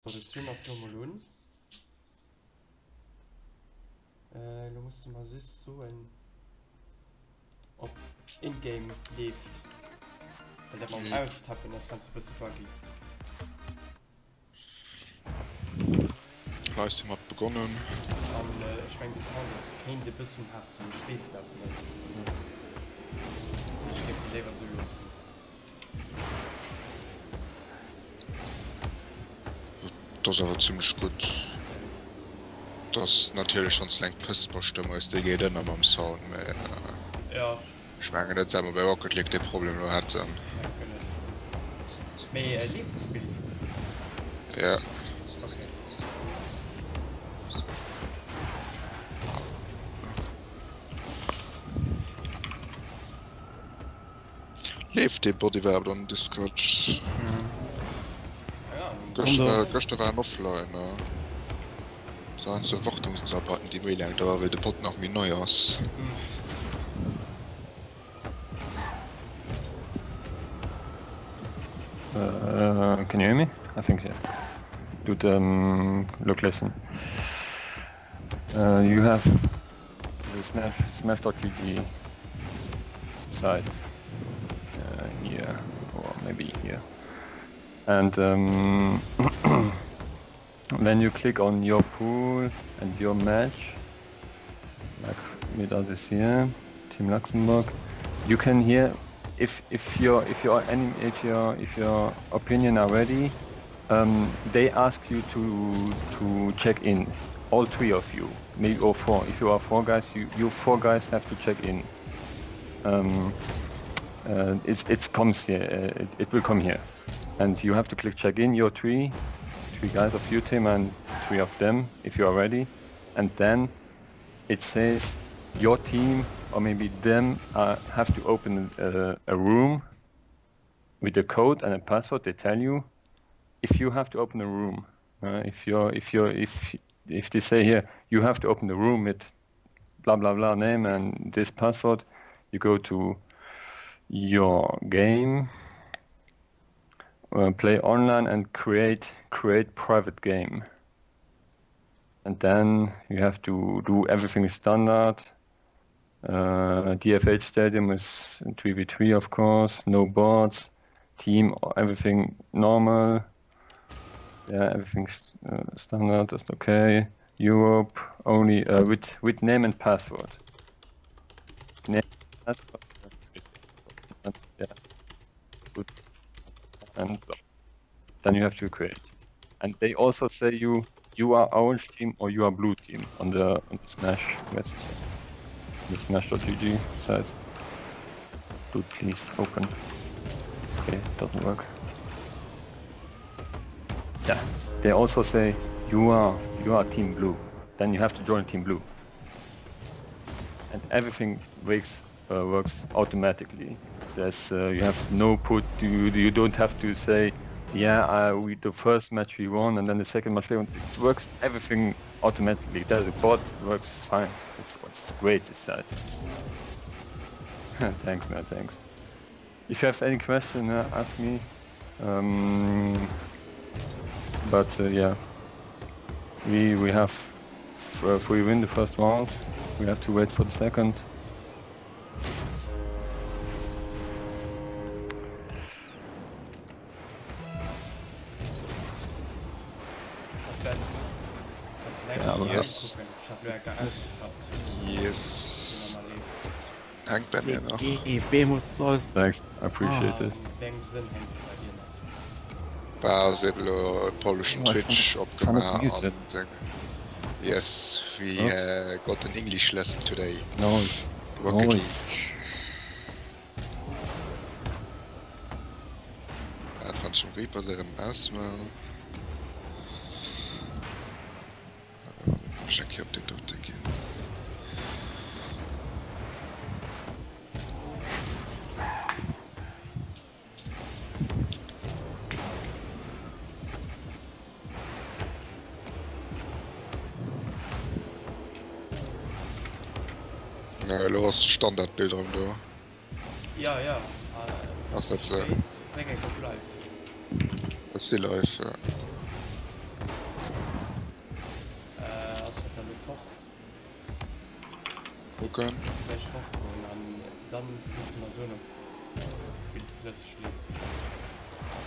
So, de Stream ass lo mol un. Äh, lo muss du mer just soen, ob in-game leeft. Well dat mam mhm. Austappen ass ganz e bësse buggy. Livestream hat begonnen. An äh, ech meng de Sound ass kéint e bëssen haart sinn, ech weess et awer net. Ech géif et léiwer sou loossen. Dat ass awer zimlech gutt. Dat ass natierlech wann s de eng Pësper-Stëmm hues, déi geet ënner mam Sound, mee ech mengen net dat mer bei Rocket League dee Problem elo hätten. Mee leeft d'Spill? Jo. Okay. Leeft dee Bot iwwerhaapt an Discord? Gëschter war en offline. Et waren sou Wartungsarbeiten déi méi laang daueren, well de Bot nach méi nei ass. Can you hear me? I think yeah. Dude, um, look, listen. Uh, you have the smash smash.gg site uh, here or maybe here and um, then you click on your pool and your match like me does this here Team Luxembourg you can hear if if your if your any if your if your opinion are ready um, they ask you to to check in all three of you maybe or four if you are four guys you you four guys have to check in um, uh, it, it comes here uh, it, it will come here and you have to click check in your three three guys of your team and three of them if you are ready and then it says your team or maybe them uh, have to open a, a room with a code and a password they tell you if you have to open a room uh, if you're if you're if if they say here you have to open the room with blah blah blah name and this password you go to your game uh, play online and create create private game and then you have to do everything standard uh, DFH Stadium is 3v3 of course no boards team everything normal yeah everything's uh, standard that's okay Europe only uh, with with name and password name password yeah. Good. and then you have to create and they also say you you are orange team or you are blue team on the on the smash west the smash.gg side dude please open okay doesn't work yeah they also say you are you are team blue then you have to join team blue and everything works uh, works automatically there's uh, you have no put you you don't have to say yeah uh, we the first match we won and then the second match we won it works everything automatically there's a bot works fine it's, it's great this site thanks man thanks if you have any question uh, ask me um, but uh, yeah we we have uh, if we win the first round we have to wait for the second Yes. Yes. Hänkt bei mir nach. G, muss sollst. Thanks, I appreciate ah, this. War se elo polneschen Twitch opgemaach an Yes, we oh. got an English lesson today. Nice. Rocket nice. League. Dat fand ich dem Reaper serem ausmalen. Check hier op den dote ginn. Ja, elo ass d'Standardbild erëm do. Ja, ja. Ass dat se? Dréck eng op live. Ech si live, ja. Kucken. Muss gläich fortgoen an dann musse mer soen ob d'Bild flësseg leeft.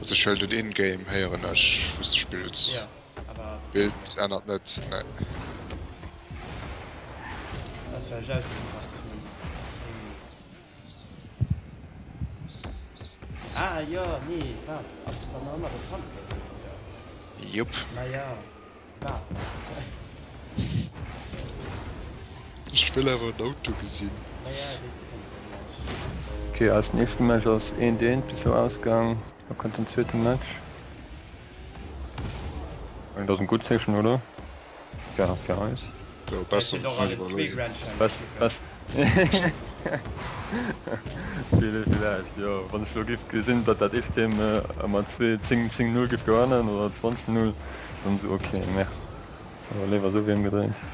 Also ech huelen den Ingame héieren ech wous de spills. Ja, awer. Bild ännert net, nee. Ass well ech ausgepackt hunn. Ah jo, nee, waart, ass dann nach ëmmer de Thumbnail deen oder? Jupp. Maja, waart nach. Ech wëll awer en Auto gesinn. Maja, dee kënnt jo gläich. Ok, eisen éischte Match ass eent eent bis elo ausgaang. Da kënnt den zweete Match. Dat ass en gutt Zeechen, oder? Fir, fir eis. Jo, Vläicht besser huet och wéi alle zwee iwwerluecht. Grand Bess, Championship. bess. Villäicht, jo. Wann ech elo giff gesinn, datt dat éischt Team ëmmer 2, 10, 10, 0 giff gewannen oder 20, 0, dann esou ok, merde. Awer léiwer esou wéi ëmgedréint.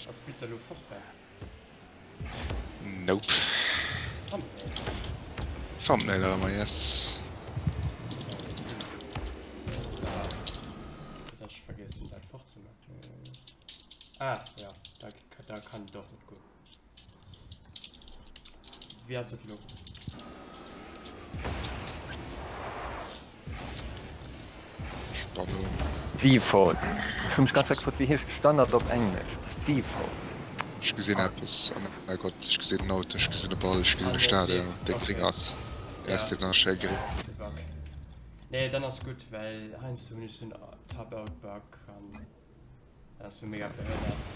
Ass d'Bild elo fort, Ben? Nope. Thumbnail. Thumbnail awer, yes. Ah, dat hat ech vergiess, dat fort ze maachen. Ah, ja, da, da kann et och net goen. Wéi ass et elo? Spannung. Default. Ech hu mech ganz Zäit gefrot, wéi heescht Standard op Englesch? Et ass Default. Ech gesinn eppes, oh mäi Gott, ech gesinn en Auto, ech gesinn e Ball, ech gesinn e Stadion, dee gréng ass. Ass deen nach schéi gréng? Ass de Bug. Nee, dann ass gutt, well heiansdo hunn ech sou en Tab-Out-Bug an dat ass sou mega behënnert.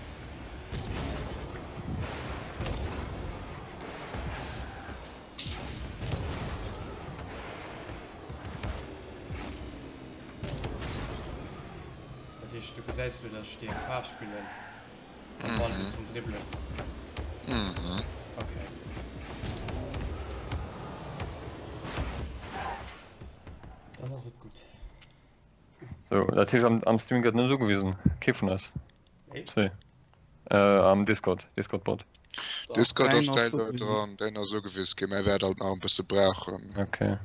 Dat heescht, du gesäis elo, dass ech DFH spillen am Ball bëssen dribbelen. Mhm. Okay. Dann ass et gutt. So, dat heescht am, am Stream gëtt net ugewisen. Kee vun eis. Nee. Zwee. Äh, am Discord, Discord-Bot. Discord ass Däin däin ass elo ugewisen. dran, däin ass ugewisen ginn, mä wäert alt nach e bësse brauchen. Okay.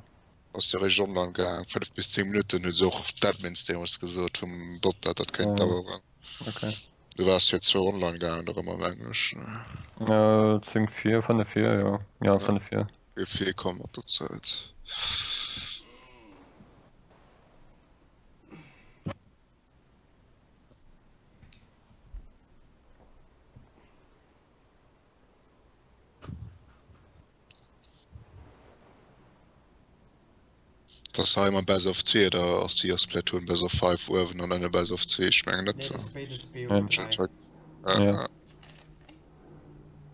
Ass jo eréischt online gaang, 5 bis 10 Minutten huet se och d'Admins deemools gesot vum Bot, dat dat kéint Ja. daueren. Okay. Du waars fir zwou online gaangen erëm am Englesch, ne? Äh, 10 vir, 5 vir, jo. Ja, Ja. 5 vir. Géif virkomm mat der Zäit. Dass hei ëmmer Best of 2 oder ass déi a Splatoon Best of 5 uewen an ënne Best of 2? Ech mengen Nee, net. dat ass béides Ja. BO3. Ja, Ja. ja.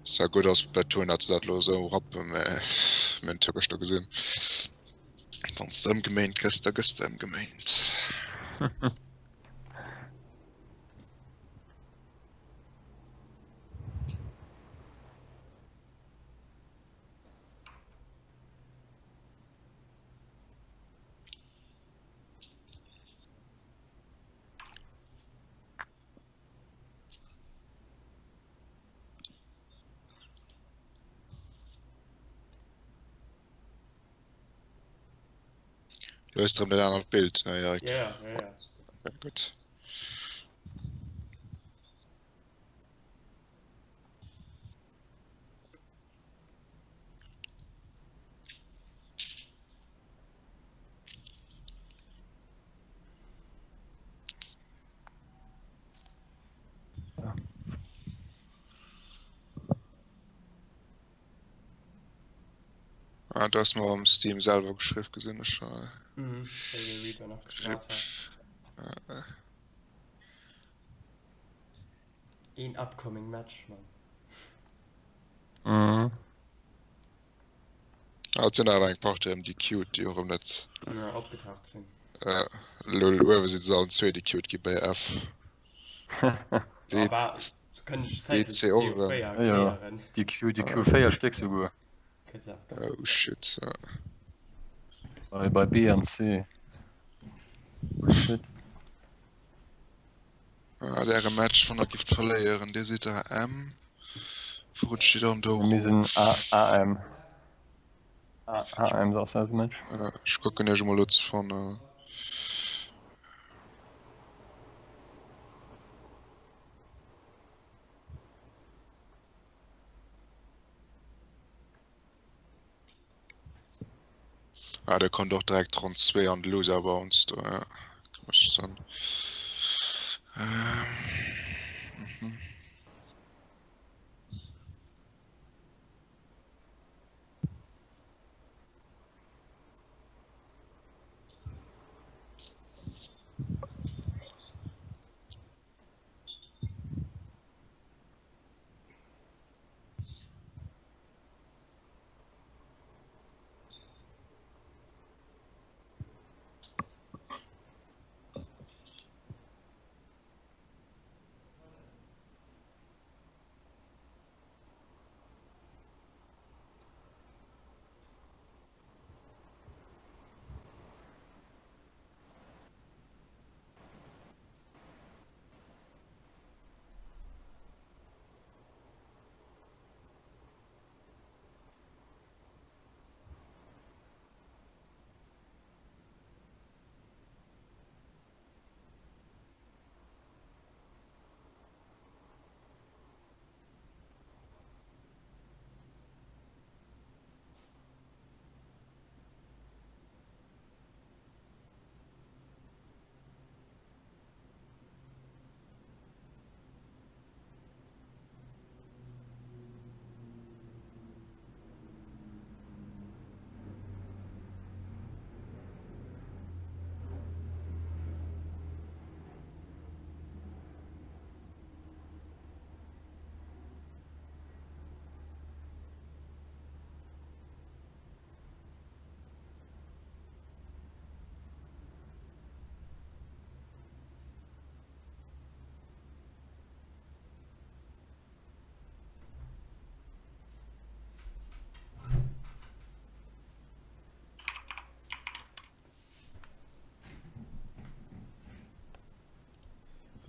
Ass ja gutt a Splatoon, datt se dat elo esou rappen, mä mir hunn et jo gëschter gesinn. Wann s de ëmgeméint gëss, da gëss de ëmgeméint. Du hues erëm dat anert Bild, ne Eric? Ja, ja, ja. Okay, gutt. Ah, du hast mer am Steam selwer geschriww, gesinn ech hei. Mhm, well de Reaper nach gewaart hat. Äh, Een upcoming Match, Mann. Mhm. Ah, et sinn awer eng Partie ëm déi cute, déi och erëm net. Ja, opgetaucht sinn. Äh, lol, uewe sinn se allen zwee déi cute gi bei F. D, Aber so kënnt ech zäitlech DC och erëm. CO4 Ja, erklären. déi Q, déi Q4 Stéck souguer. Kënnt se Oh shit, ja. Bei, bei B an C. Shit. Ah, däre Match, wann der gift verléieren, Dir sidd der M. Wou rutscht Dir dann do Mir sinn A, AM. A, AM ass eise Match. Ech kucken iech emol lo ze fannen. Ah, der kommt och direkt Ronn 2 an de Loser Bounce do, ja. Mécht Sënn. Ähm, mhm.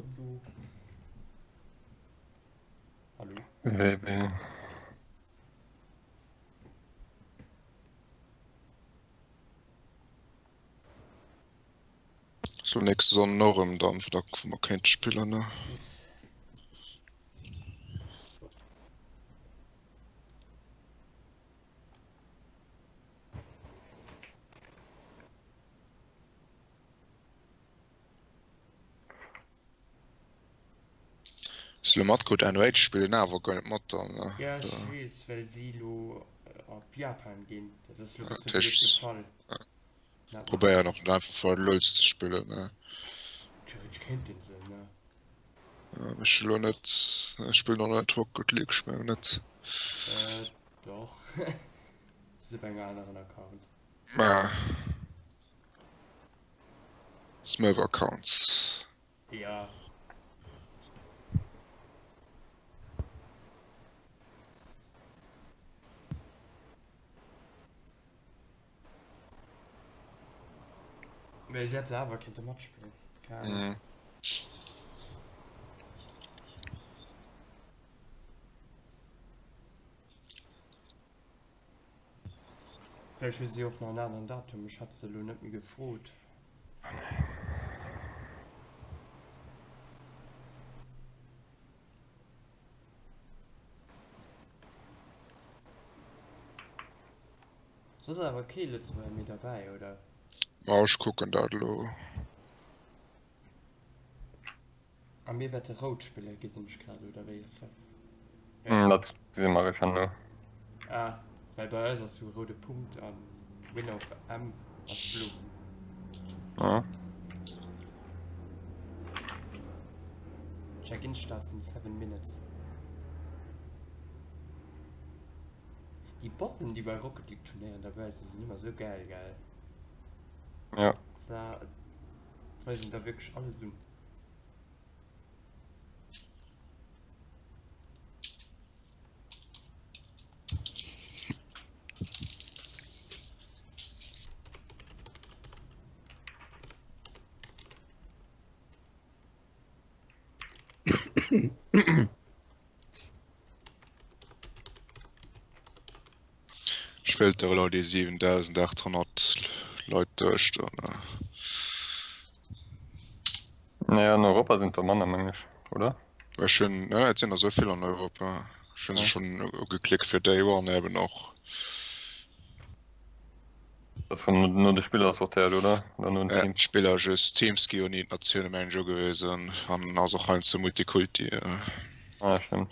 Rëm do. Hallo? WB. So nächste Sonne och erëm dann, wou da wou mer kéinte spillen, ne? Yes. Hues du lo matkrut, NOH spillen awer guer net mat dann, ne? Ja, ech weess, well si lo op Japan ginn. Dat ass lo e bësse blöd gefall. Probéieren och net einfach fir lulz ze spillen, ne? Theoretesch kéinten se, ne? Ech hu lo net, ech spillen och net Rocket League, ech mengen net. Äh, doch. Se op engem aneren Account. Mä Smurf Accounts. Ja. Mee si hätte awer kéinte matspillen. Keine Ahnung. Mhm. Vläicht hu si och nach en aneren Datum, ech hat se elo net méi gefrot. Soss awer kee Lëtzebuerger méi derbäi, oder? Ma ech kucken dat elo. A mir wäerte rout spillen, gesinn ech grad, oder wéi ass dat? Ja. Dat gesi mer eréischt herno. Ah, well bei eis ass sou e roude Punkt an Winner of M ass blo. Ah. Check-in starts in 7 minutes. Déi Botten, déi bei Rocket League Turnéieren derbäi sinn, sinn ëmmer sou gäil, gell? Ja. Da weisen da wierklech alles un. Ech filtere elo déi 7800 Leit duerch do, ne? Naja, an Europa sinn der manner, meng ech, oder? Ech hunn, ja, et sinn der esou vill an Europa. Ech hunn se schonn ugeklickt fir Day One eben och. Dat ass rëm no de Spiller sortéiert, oder? Oder no den Ja, Teams? d'Spiller just. D'Teams gi jo ni d'Natioune meng ech ugewisen an ass och heiansdo Multikulti. Ah, stimmt.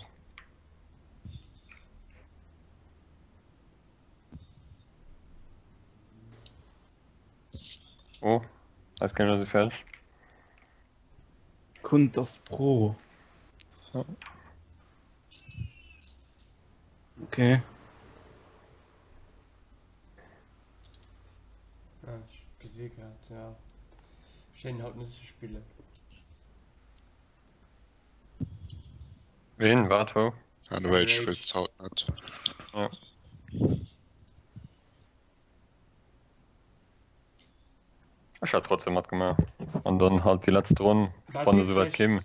Oh, eis Géigner si fäerdeg. Kuntas Pro. So. Okay. Ah, ech gesi grad, ja. Schéin haut net ze spillen. Ween, wat, wou? Anyway, ech spillt haut net. Ja. Ech hat trotzdem matgemaach. An dann halt déi letzt Ronn, wann esou wäit kéim,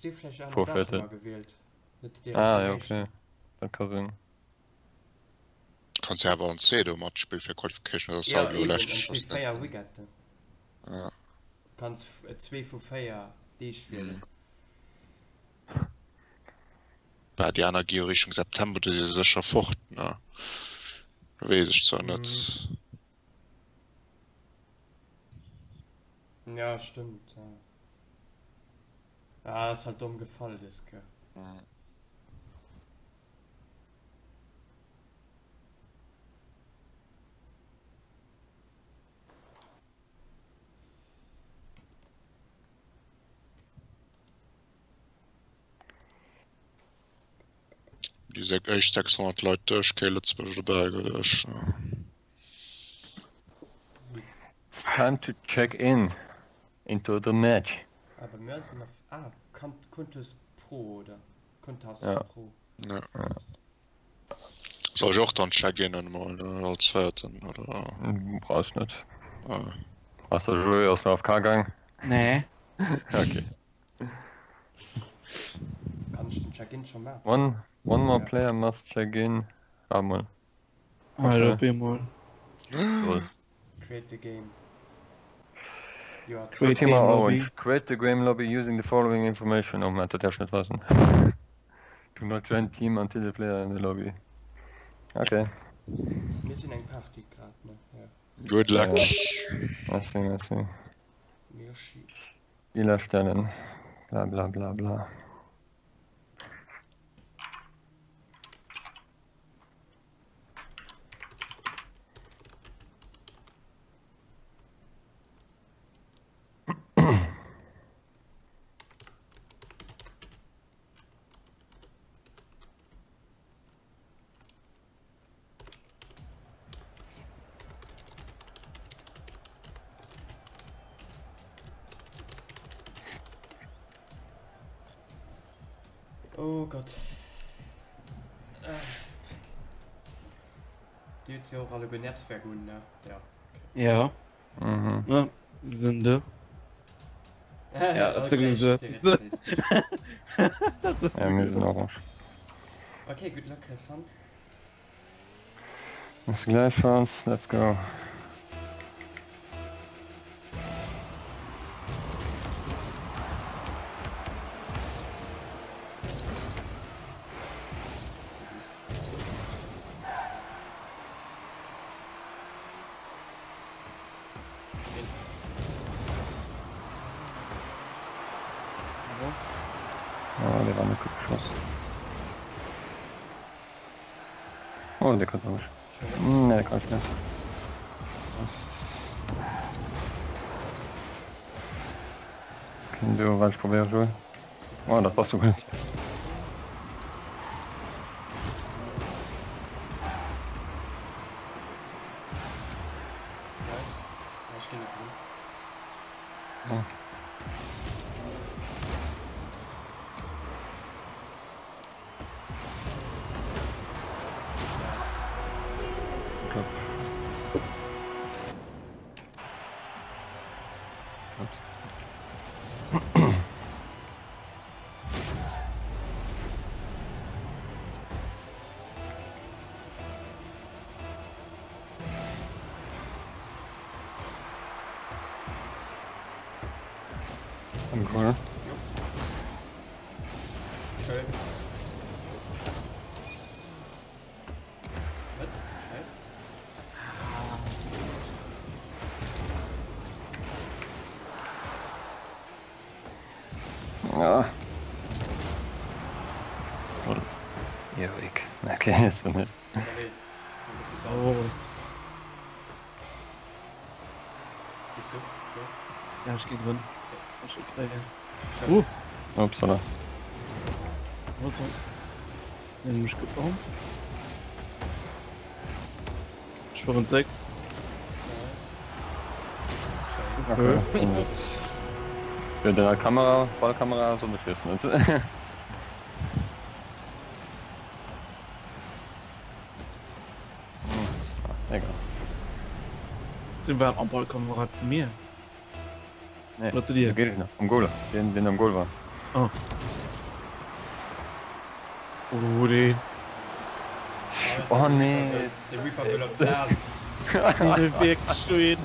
forfaiten. Ah ja, okay. Dat ka sinn. Kanns jo awer an C do matspillen fir Qualification, dat ass Ja, halt elo eben, leschte et si Schoss net. 4 Weekenden. Ja. Du kanns zwee vu 4 Deeg wielen. Bah, déi aner gi jo Richtung September, do si se sécher fort, ne? Weess ech zwar net. Ja, stëmmt, ja. Ah, ass halt domm gefall des Kéier. Déi sek éischt 600 Leit duerch, kee Lëtzebuerger dobäi gewiescht. It's time to check in into the match. Ah, bei mir ass en auf. Ah, Kuntus Pro, oder? Kuntas Ja. Pro. Ja. Soll ech och dann check-innen mol ne, als Véierten oder? Brauchs net. Ah. Ass der Joé ass no AFK gaang? Nee. Okay. Kann ech den Check-in scho maachen? One, one more Ja. player must check in. Ah, mol. Also Okay. op eemol. Lol. Create the game. You are Create Team game Orange. lobby. Create the game lobby using the following information. Oh man, dat därf ech net weisen. Do not join team until the player in the lobby. Okay. Mir sinn eng Party grad, ne? Ja. Good luck. Merci, merci. Merci. Spiel erstellen. Bla bla bla bla. Oh Gott. Dir hutt jo och alleguer Netzwerk un, ne? Ja. Ja. Mhm. Ja, sinn do. Ja, dat sinn se. Ja, mir sinn orange. Okay, good luck, have fun. Bis gläichfalls, let's go. Ah, dee war net gutt geschoss. Oh, dee kënnt ewech. Nee, kann ech net. Okay, du, wat ech probéiere, Joel. Oh, dat passt souguer net. Nice. Ja, ech ginn net drun. Oh. Nice. Top. Ups. Am Goal. Jo. Schön. Wat? Hä? Ah. Soll. Erik. Okay, ist er nicht. Oh. Ja, ich geh drin. Uh. Upsala. Was war? Nämlich gebounced. Ich war entdeckt. Okay. Ja, der Kamera, Ballkamera, so nicht wissen. Egal. Sind wir am Ballkamera zu mir? Nee, Oder zu dir? Geht nicht, am Goal. Den, den am Goal war. Oh. Oh, den. Oh nee. De Reaper will op d'Nase. Den wirkt schön.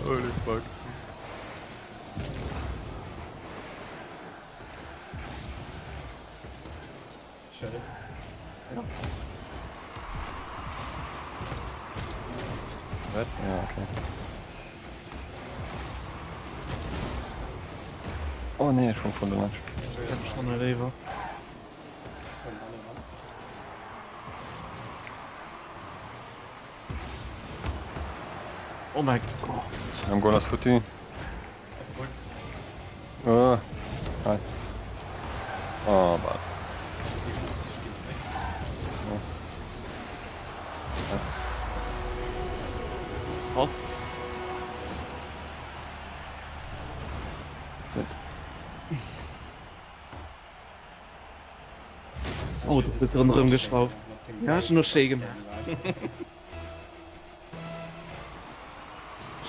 Holy fuck. Schön. Was? Ja, okay. Oh nee, schon von der Matsch. Ich hab schon eine Leber. Oh mein Gott. Am Goal ass foutu. Oh. Hi. Oh, bal. Das passt. Oh, du bist drin rumgeschraubt. Ja, schon nur schön gemacht.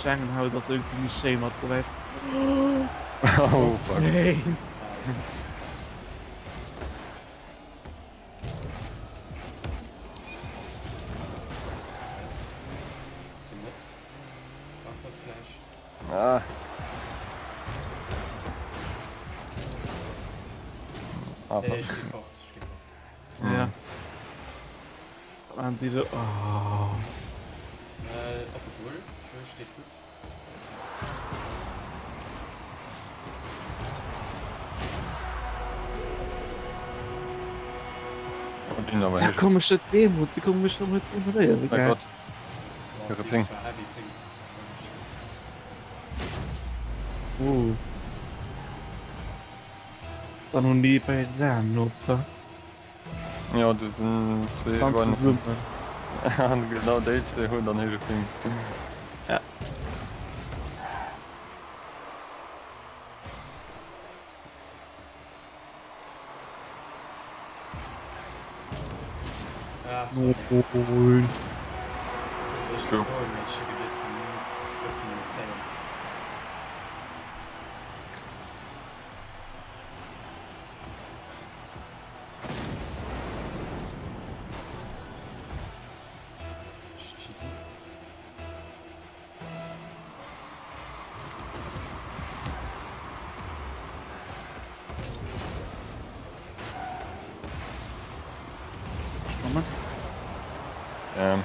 Schengen haut ass irgendwie méi schéi mat Beweis. Oh, fuck. Nee. Ah. Ah, Nee, fuck. ich geh fort, ich geh fort. Ja. Waren sie so. Oh. Äh, op de Goal. Schön, steht gut. Und ihn aber Da nicht. komme ich Demo, sie kommen mich noch mit ignorieren. Mein Gott. Boah, Ihre die Ping. war heavy Ping. Oh. Dann hun die bei Lernoper. Ja, du sind zwei Danke, waren- Summe. Genau déi zwee hunn dann héije Ping. Ja. Ah, sorry. Nein. Ich Jo. bin Goal, ich schicke bisschen, bisschen insane. Shit. Komm mal. Ähm,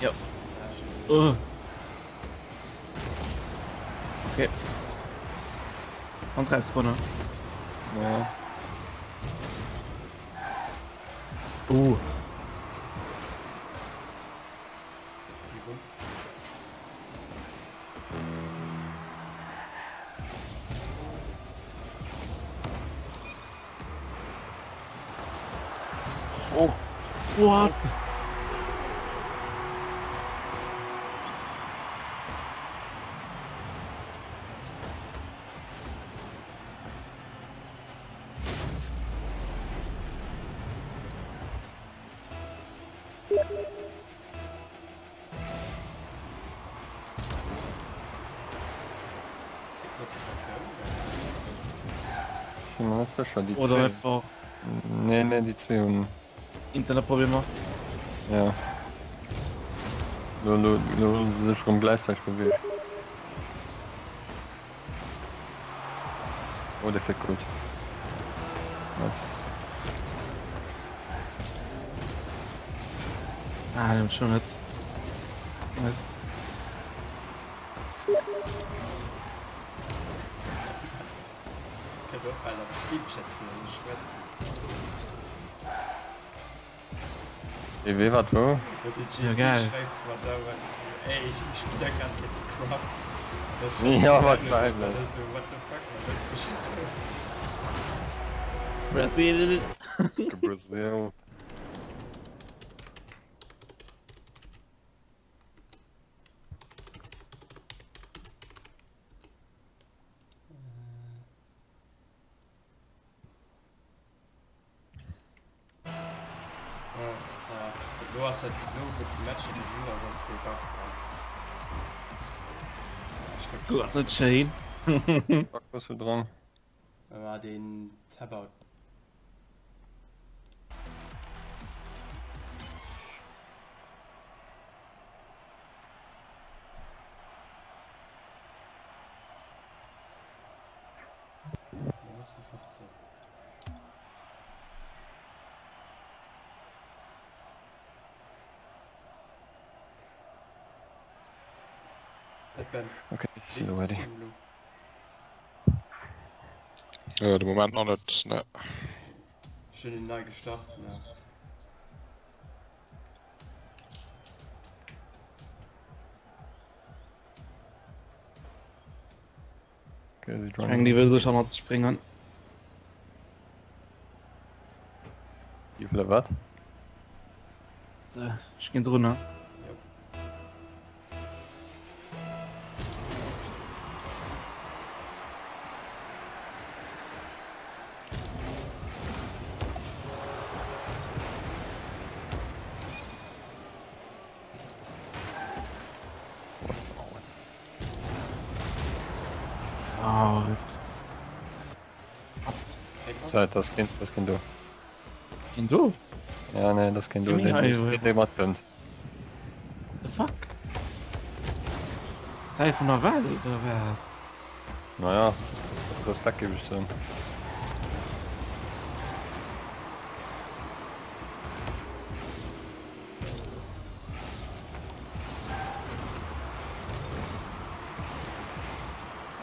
Ja. Oh. Okay. Uns reißt runter. ja. Oh. What? Ech si mer net sécher, déi Oder zwee. einfach. Nee, nee, déi zwee hunn. Internetproblemer. Ja. Lo, lo, lo hu se sech erëm gläichzäiteg beweegt. Oh, dee flitt gutt. Nice. Ah, den schon net. Nice. Kënnt och bal am Steam-Chat ze schwätzen. Wee, wee, wat, wou? Ja, geil. Ja, wahrscheinlech. Brazil. Brazil. Lo ass et lo wou de Match eriwwer ass, ass dee Bug dran. Du ass net schéin. Bug was du dran? War den Tabout. Wo muss de fort sinn? Ben. Okay, ich sinn elo ready. Äh, de Moment nach net, ne. Ech hunn en nei gestart, mä. Ech mengen déi wëll sech hannert spréngen. Déi wëlle wat? So, ech ginn drunner. Zeit, das Kind, das Kind do. Kind do? Ja, nee, das Kind do, den, das Kind, dee matkënnt. The fuck? Zäit vun der Welt, oder wat? Naja, Respekt gebe ich soen.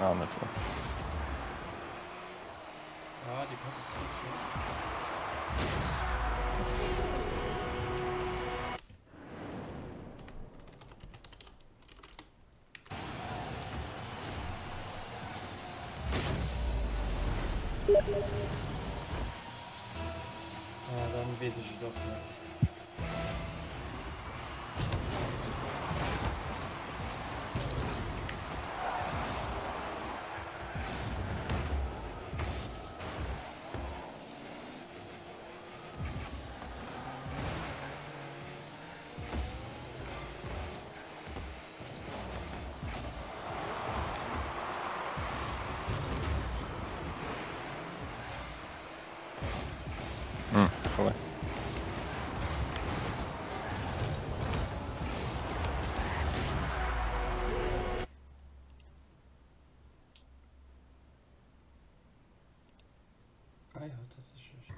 Ah, net sou. Ah, die Pass ist nicht schlecht. Ah, dann wees ech et och net. Hm, vorbei. Ah ja, tatsächlich.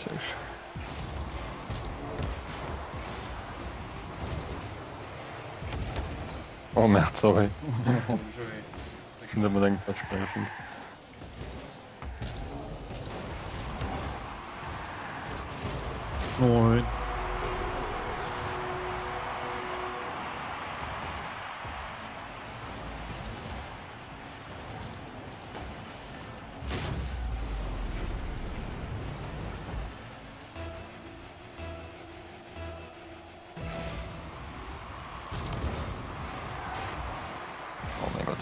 Witzeg. Oh Merde, sorry. Ech hunn net mat engem falsch gerechent. Moin. Oh mein Gott.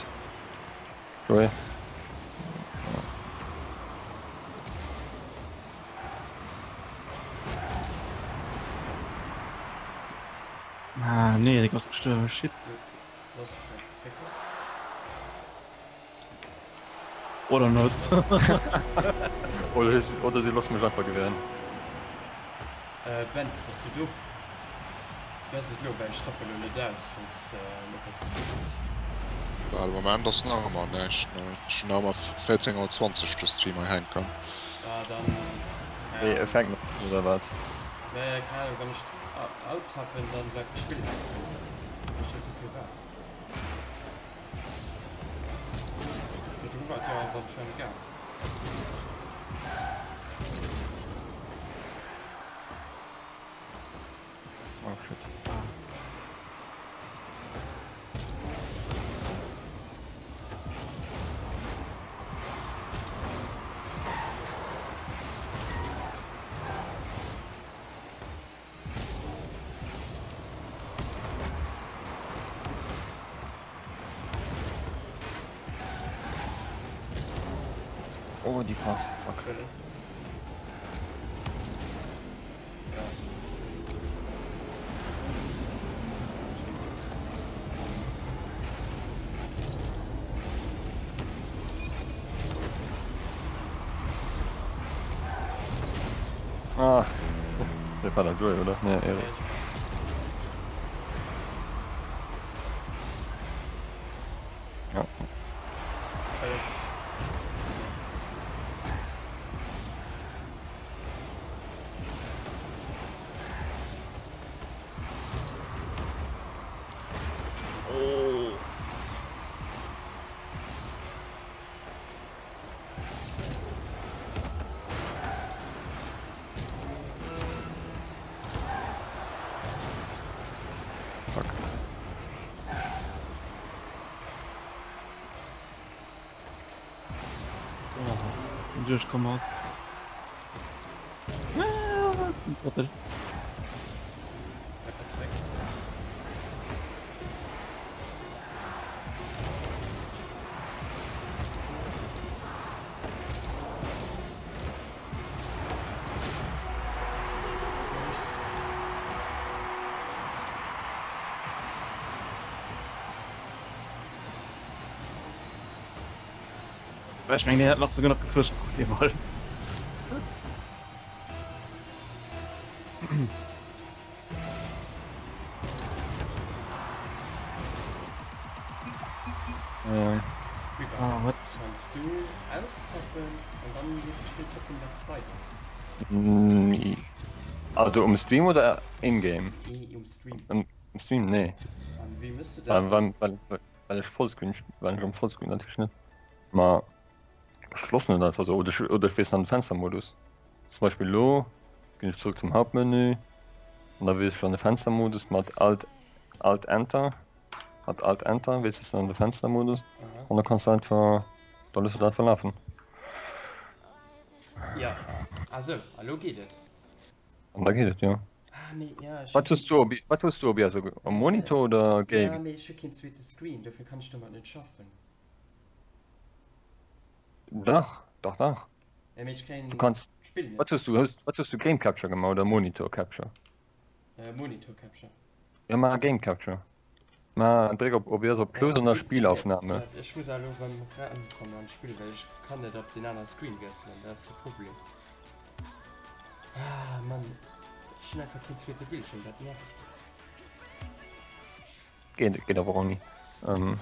Joey. Ah, nee, Erik ass gestuerwen. Shit. Oder net. Oder, oder sie loosse mech einfach gewähren. Äh, Ben, bass du do? Wéi ass et elo? Well ech tappen elo net aus, soss net dass. Bah, de Moment ass nach ëmmer näischt, ne? Ech hunn nach ëmmer 14,20 de Stream hei hänken. Ah, dann, keine Wéi, e Ahnung. fänkt nach un, oder wat? Nee, keine Ahnung, wann ech out-tappen, dann bleift d'Spill hänken. Ech weess net firwat. Virdru war et jo awer anscheinend gaang. Oh shit. Oh, die Pass. Fuck. Schön. Ja. Ah. Der war der Joey, oder? Nee, Erik. Ja. Oh. Fuck. Oh, den duerchkomm ass. Ah, zum Trottel. Einfach zréck. Nice. Ech mengen, deen hätt nach souguer nach geflëscht krut, dee Ball. Ah, what? Kanns du austappen an dann leeft d'Spill trotzdem nach weider? Also um Stream oder in-game? Nee, um Stream. Um Stream, nee. An wéi mëss du dat? Well, well, well ech Vollscreen, well ech am Vollscreen natierlech net. Ma ech loossen et einfach esou oder ech, oder ech wiesselen an de Fenstermodus. Zum Beispill elo ginn ech zrëck zum Hauptmenü an da wiessel ech an de Fenstermodus mat Alt, Alt Enter, mat Alt Enter wiesselst du an de Fenstermodus an da kanns du einfach, da looss du et einfach lafen. Ja, ah sou, a lo geet et. An da geet et, jo. Ah, mee ja, ech Wat hues du op, wat hues du OBS um Monitor oder Game? Ja, mee ech hu keen zweete Screen, dofir kann ech domat net schaffen. Dach, dach, dach. Ja, mee ech kréien Du kanns, d'Spill net. wat hues du, hues, wat hues du Game Capture gemaach oder Monitor Capture? Äh, Monitor Capture. Ja, maach Game Capture. Ma dréck op OBS op Plus an da Spielaufnahme. Ech muss elo erëm erankommen an d'Spill, well ech kann net op den anere Screen wiesselen, dat ass de Problem. Ah Mann, ech hunn einfach keen zweete Bildschirm, dat nervt. Geet, geet awer och ni. Ähm,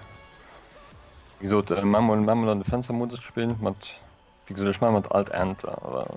wéi gesot, äh, maa mol, maa mol an de Fenstermodus spillen mat, wéi gesot, ech maa mat Alt Enter, awer.